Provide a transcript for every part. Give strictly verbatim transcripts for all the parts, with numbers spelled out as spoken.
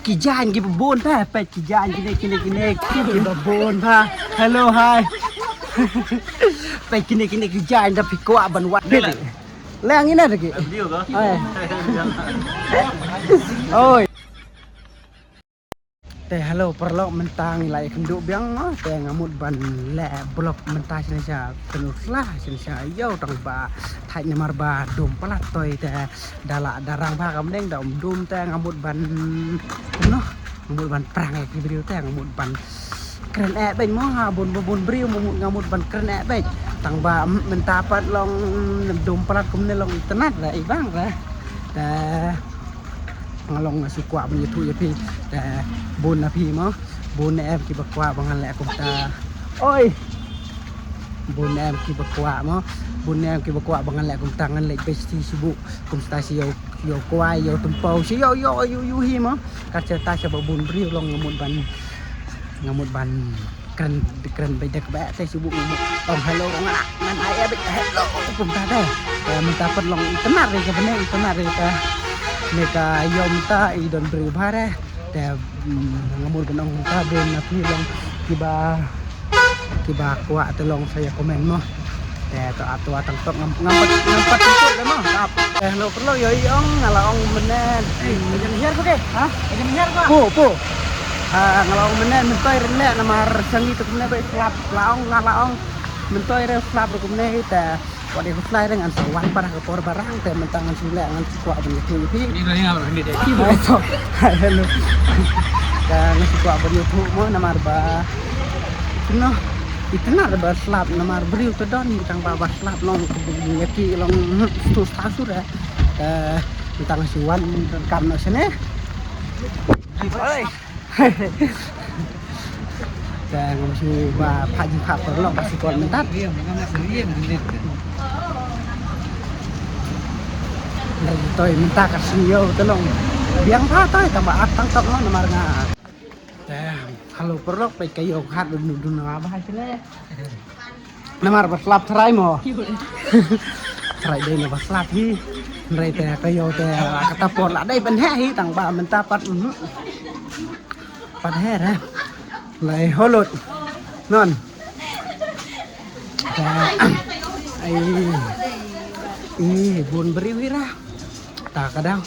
Ki jaiñ ki babun ba, peit ki jaiñ kine kine kine ki babun ba. Hello, hi. Peit kine kine ki jaiñ da phi kwah ban wad. Leng ina da ki. Oi. Te hello paralok, mynta ngi la ïakynduh biang, te nga mut ban leh vlog mynta shane sha Pynursla, shane sha ïew tang ba thait namar ba dum palat toi te da la da rang ba kam deng da um dum te nga mut ban kumno, nga mut ban prank ïa ki briew te nga mut ban kren eh beit mo ha bun bun briew mo mut nga mut ban kren eh beit tang ba mynta pat long dum palat kumne long itynnad da i bang da. Te nga long nga shu kwah ban ïathuh ïa phi te bun na phi mo bun na em kiba kwah ba ngan leh kumta. Oi. Bun na em kiba kwah mo bun na em kiba kwah ba ngan leh kumta ngan leh best shi bu kumta shi ïew ïew kwai ïew tympew shi ïew ïew ïew ïew hi mo. Ka cerita sha ba bun briew long nga mut ban nga mut ban kren kren beit da kaba te shi bu nga mut ong hello nga ngan ai beit hello kumta te. Mynta pat long itynnad re ka bneng itynnad re ka ne ka ïew mynta i don briew bha re. Te nga mut ban ong mynta bun na phi long kiba kiba kwah te long sa ïa comment mo. Te to atu atang tok ngam ngam pat ngam pat ikut mo. Tap. Eh lo perlu yo i ong nga la ong mynne. Eh, jan hiar ko ke? Ha? Jan hiar ko? Po po. Ah, nga la ong mynne myntoi ren leh namar shangi tu kumne ba slap la ong nga la ong myntoi re slap ru kumne te. Wat ïa ka fly re ngan sa wan pat ha ka por ba rang te mynta ngan shu leh ngan shu kwah ban ïathuh ïa phi. Ni dah ingat ni deh. Hello. Te ngan shu kwah ban ïathuh mo namar ba. Kumno. Itynnad ba slap namar briew te don tang ba ba slap long ïa ki long stu sta sur eh. Te mynta ngan shu wan kam no shane. Oi. Te ngam shu ba pha jingkha paralok ba shu kon mynta. Nda toi mynta ka shu ïew te long biang pha toi tang ba ap tang tok long namar nga. Te halo paralok peit ka ïew khat dun dun nga ba hai sene. Namar ba slap trai mo. Trai dei na ba slap hi. Nda te ka ïew te kata por la dei ban heh hi tang ba mynta pat. Pat her ha. Lai holut. Non. Ai. Ih, bun briew hi ra. Ta ka dang.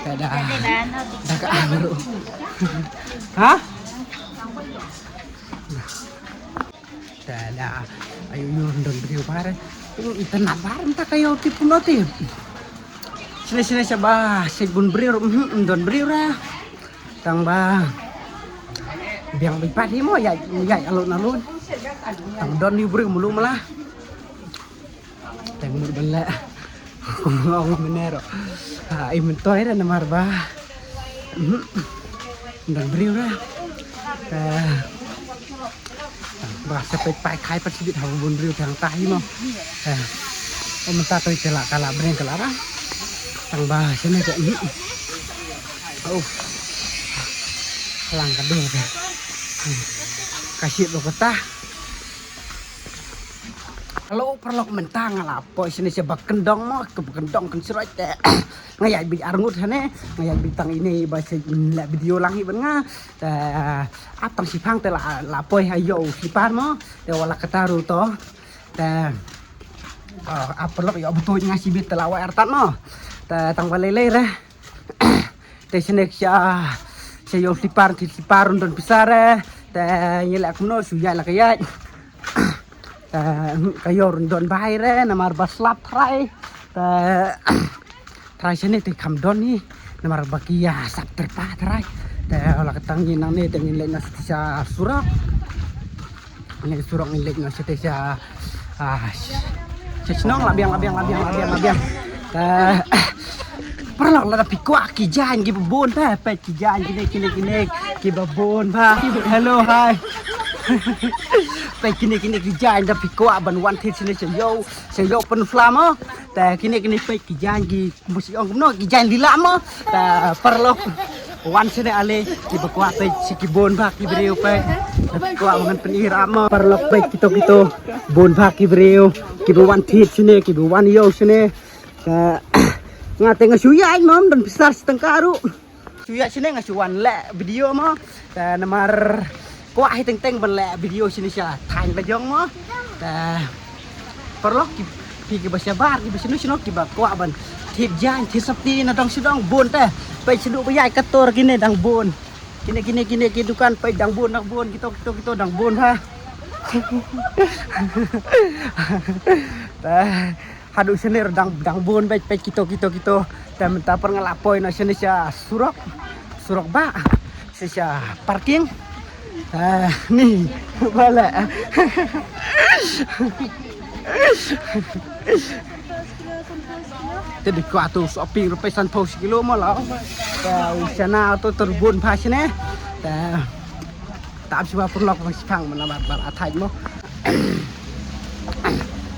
Ka da. Da ka amru. Ha? Tada. Ayo yo ndon briew bare. Itynnad bare mynta ka ïew tip kumno tip. Sini sini sha ba sha bun briew ndon briew ra. Tang ba biang bit pat hi mo ya ya alun alun. Tang don ïa briew mulu mala. Teng mut ban leh. Kum nga ong mynne ruh. Ha i myntoi re namar ba. Ndang briew re. Ba sa peit pai khai pat sibit ha bun briew tang ta hi mo. Ym mynta toi te la ka la breng ka la ra. Tang ba sene te. Lang ka dur ka. Ka shit lo ka ta. Hello paralok, mynta nga la poi shane sha ba kyndong mo, ka ba kyndong kan sroi te. Nga ïaid beit arngut shane, nga ïaid beit tang ine ba sha leh video lang hi ban nga. Te ap tang shiphang te la la poi ha ïew slipar mo, te wala kata ruh to. Te ap paralok ïoh btoi nga shibit te la wai artat mo. Te tang ba lei lei re. Te shane sha sha ïoh slipar, slipar don pisa re. Te ngi leh kumno shu ïaid la ka ïaid. Te ka ïoh don bai re namar ba slap trai. Te trai shane te kham don hi namar ba ki ïa sap terpa trai. Te la ka tang ngi nangne te ngi leit na sha surok. Ngi surok ngi leit noh shatei sha. Ah, sha shnong la biang la biang la biang la biang la biang. Paralok lada phi kwah ki jaiñ ki babun ba peit ki jaiñ kine kine kine ki babun ba. Hello hi. Peit kine kine ki jaiñ da phi kwah ban wan thied shane sha ïew sha ïew Pynursla mo. Te kine kine peit ki jaiñ ki Kumba shu ong kumno ki jaiñ lila mo. Ta paralok wan shane ale kiba kwah peit shi ki bun ba ki briew peit. Kwah ngan pynïar ap mo paralok peit kito kito bun ba ki briew kiba wan thied shane kiba wan ïew shane. Ta nga te nga shu ïaid mo don pisa shi tyngka ruh. Ïa shane nga shu wan leh video mo. Te namar kwah hi teng teng ban leh video shane sha thaiñ la jong mo. Te paralok ki, phi kiba shabar kiba shano shano kiba kwah ban thied jaiñ thied sopti na dong sha dong bun te. Peit shaduh ba ïaid ka tur kine dang bun. Kine kine kine ki dukan peit dang bun dang bun kito kito kito dang bun ha. Te haduh shane ruh dang dang bun beit peit kito kito kito. Te mynta pat nga la poi noh shane sha surok. Surok ba sha sha parking. Te ni ba leh. Te dei kwah to shopping ruh peit sanphew shi kilo mo la. Te u shana to tur bun pha shane. Te Tap shuwa paralok ba shipang mana bar bar athaj mo.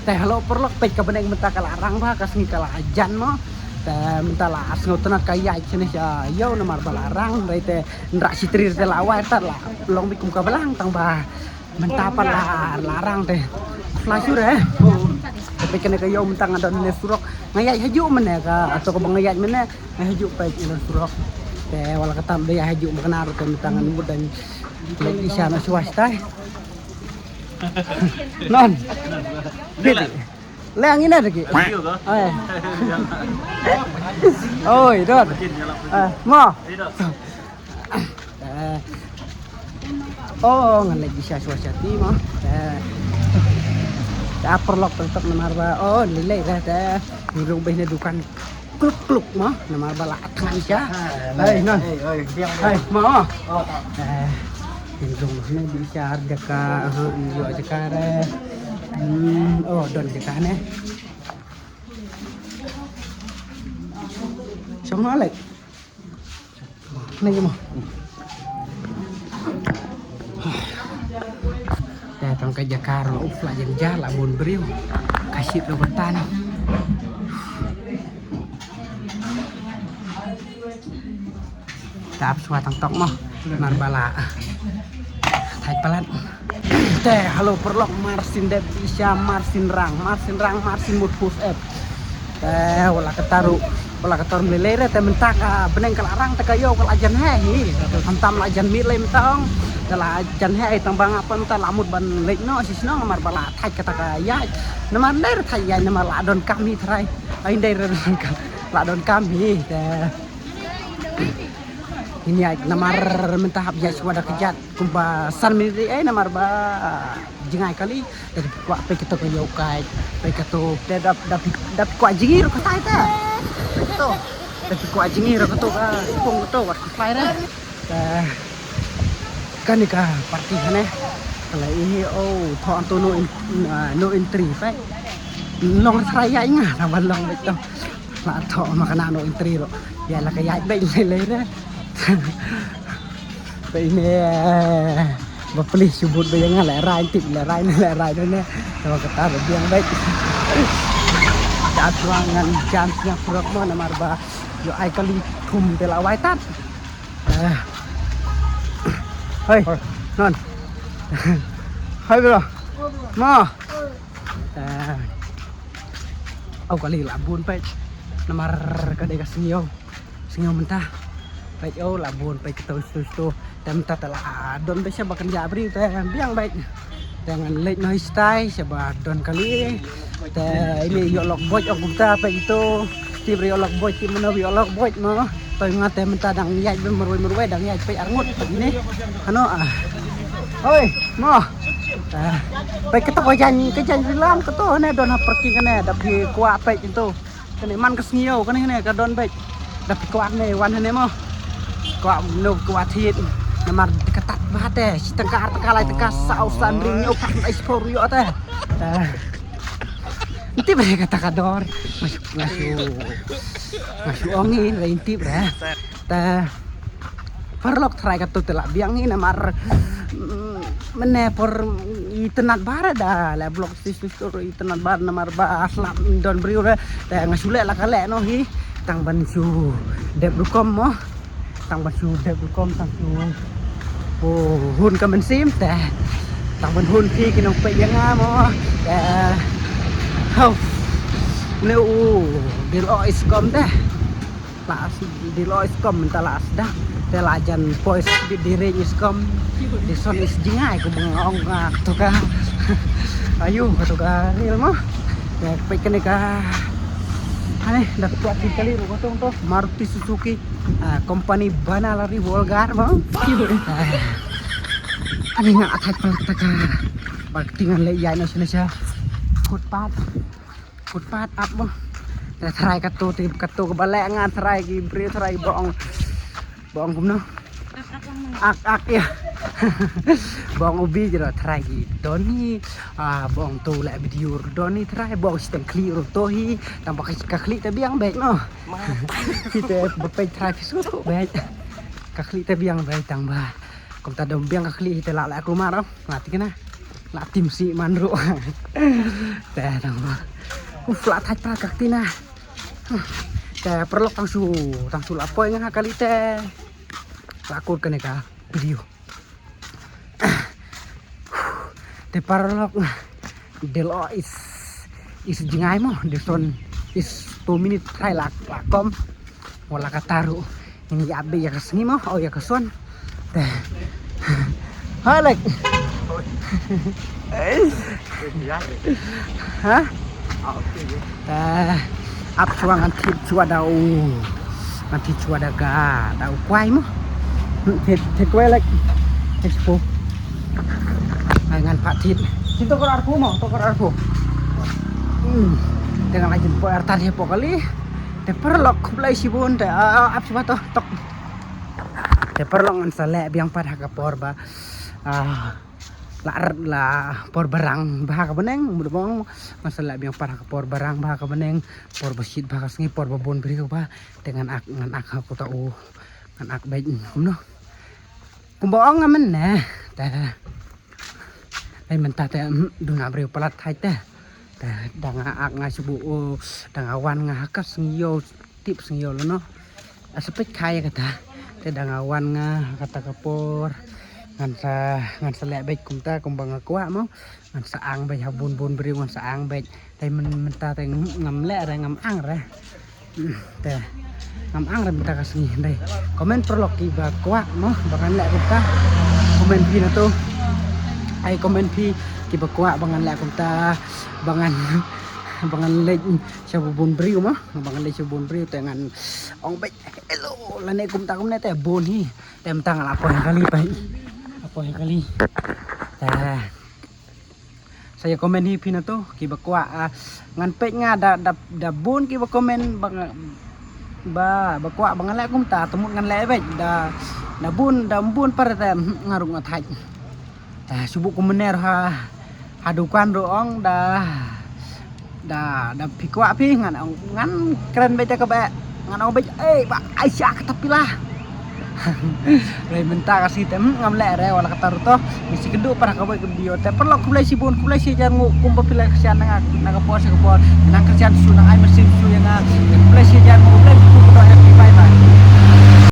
Te hello paralok peit ka bneng mynta ka la rang ba ka sngi ka la jan mo. Te mynta la sngewtynnat ka ïaid shane sha ïew namar ba la rang dei te nra shi trir te la wai ta la long beit kum ka blang tang ba mynta pat la la rang te. Flash ur eh. Te peit kane ka ïew mynta nga don ne surok nga ïaid hajuh mynne ka ato ka ba nga ïaid mynne. Nga hajuh peit ïa la surok. Te wala katam dei hajuh ba kane ruh te mynta ngan mut dan leit isha na shuwa stai. Non. Pit. Leng ina deki. Oi. Oi, don. Ah, mo. Eh. Oh, ngan leit isha shuwa sha ti mo. Eh. Ta paralok tok namar ba. Oh, lilei dah te. Ngi long beit ne dukan. Kluk kluk mo namar ba la thngan sha. Hai non. Hai mo. Eh, ngi long ne di sha har jaka ha, ïoh jaka re. Hmm, oh don jaka ne. Shong alek. Ni mo. Te tang ka jaka ruh la jan ja la bun briew. Ka shit ruh batan. Tap shuwa tang tok mo. Mar bala. Thai palat. Te halo perlok mar sin dep isha mar sin rang mar sin rang mar sin mut pus ep. Te wala kataru wala katar melei re te mentak a beneng kala rang te kayo kala jan he hi. Hantam la jan mit lei mentang. Kala jan he tang bang apa mentang la mut ban lek no si sino mar bala thai kata ka yai. Namar ler thai yai namar la don kami trai. Ai ndai re la don kami te. Ini ai namar mentang hap yai suada kejat. Kumba san minit ai namar ba jingai kali. Dap kwah pei kato ka yokai pei kato te dap dap dap kwah jingir ka tai te. Pei kato dap kwah jingir kato ka pung kato wat ka fly re. Kani ka party kane kala ini oh tho anto no no entry pei. Long try ya inga na ban long beto. La tho ma kana no entry ro. Ya la ka ya be le le re. Pei ne ba pli subut ba yang le rai tip le rai ne le rai ne. Ba kata ba biang bai. Jat ruang ngan jam sia prok mo namar ba yo ai kali thum de la wai tat. Hai non. Hai bro. Mo. Au kali la bun pei. Namar ka dei ka sngiew. Sngewmynta. Peit o la bun peit kito sto sto. Te mynta te la don beit sha ba kynja bri te biang beit. Te ngan leit noh stai sha ba don kali. Te ini ïoh lok boj ong kumta peit ito. Tip ri ïoh lok boj tip mano ïoh lok boj mo. Toi nga te mynta dang ïaid ba marwei marwei dang ïaid peit arngut peit ini. Ano ah. Hoi mo. Peit kito ka jan ka jan bilang kito ne don ha parking ne da phi kwah peit ito. Kane man ka sngiew kane ne ka don beit. Da phi kwah ne wan ne mo. Kwah no kwah thied. Namar ka tat ba te shi tangka ar tangka lai tangka saw san ring yo pak ai spor yo te. Nti bre kata ka dor. Masuk masuk. Masuk ong ni lain tip bre. Ta parlok trai katu te la biang ni namar mene por i tenat bar da la blok sis sis tur i tenat bar namar ba aslam don briu re. Te nga shu leh la ka leh no hi tang ban shu dep rukom mo. Tang ban shu dep rukom tang shu po hun ka mynsiem te tang ban hun phi ki nong peit ïa nga mo. Te hau ne u dil o is kom te. La sdang, dei lo iskom mynta la sdang. Te la jan poi sdang, dei reng iskom. Dei son is jingai ko bang ong ka to ka. Ayu ka to ka rel mo. Te peit kane ka. Ane da ka pati kali ru ko to Maruti Suzuki. Ah, company bana lari Volgar mo. Ah. Ane nga athai pala ta ka. Bak tingan le ya no sene sa. Kut pat. Kut pat ap mo. Te trai kato te kato ka balek nga trai ki briew trai bong. Bong kumno. Ak ak ya. Bong ubi jero trai ki doni. Ah, bong tu le video doni trai bong siteng kli ru to hi. Tang ba ka kli te biang bek no. Kita bepek trai ki su bek. Ka kli te biang bek tang ba. Kumta dom biang ka kli hi te la la aku maro. Mati kena. La tim si man ru. Te tang ba. Uf la thaj pra ka kti na. Te paralok tang su, tang su la poi nga kali te. La kut kane ka video. Te paralok nga. Dei lo is, is jingai mo, dei son is two minute trai la, la kom. Wala ka taru. Ini ya be ya ka sngi mo, oh ya ka son. Te. Halek. Ha? Eh, ap shuwa ngan thip shuwa da u. Ngan thip shuwa da ka, da u kwai mo. Hmm, thip, thip kwai lek. Thip shuwa. Ai ngan pat thip. Thip to kor arpu mo, to kor arpu. Hmm. Te ngan la jin poi artat hi pok kali. Te paralok khublei shibun te, ah, ah, ap shuwa to, tok. Te paralok ngan sa leh biang pat ha ka por ba. Ah. La, la por barang bha ka bneng, mut bong, ngan sa leh biang pat ha ka por barang bha ka bneng, por ba shit bha ka sngi, por ba bun briew bha, te ngan ak, ngan ak ha kuta u, ngan ak beit, kumno. Kumba ong nga mynne, te. Ai mynta te, hmm, duna briew palat thai te. Te, da nga ak nga shu bu, oh, da nga wan nga ha ka sngi ïew, tip sngi ïew lano. Asapek khai kata. Te da nga wan nga kata ka por. Ngan sa, ngan sa leh beit kumta kumba nga kwah mo. Ngan sa ang beit ha bun bun briew ngan sa ang beit. Te myn-, mynta te ngam leh re ngam ang re. Hmm, te ngam ang re mynta ka sngi dei. Comment paralok kiba kwah mo ba ngan leh kumta. Comment phi na to. Ai comment phi kiba kwah ba ngan leh kumta. Ba ngan, ba ngan leh sha bun briew mo. Ba ngan leh sha bun briew te ngan ong beit. Hello, lane kumta kumne te bun hi. Te mynta nga la poi ha kali peit. La poi ha kali. Te. Sa ïa comment hi phi na to kiba kwah, ah, ngan peit nga da, da, da bun kiba comment ba nga, ba, ba kwah ba ngan leh kumta, te mut ngan leh beit da, da bun, da bun para te, hmm, nga ruh nga thait. Da shu bu kumne ruh ha, ha dukan ruh ong da, da, da phi kwah phi ngan ong, ngan kren beit da kaba, ngan ong beit, eh, ba, ai sha kata phi la. Lai mynta ka sngi te, hmm, ngam leh re, wala kata ruh to, ngi shu kynduh para kawei ka video te, paralok khublei shibun, khublei shihajar nguh, kumba phi la kyrshan na nga, na ka por sha ka por, nang kyrshan shu, nang ai mynsiem shu ïa nga, khublei shihajar nguh, khublei shibun.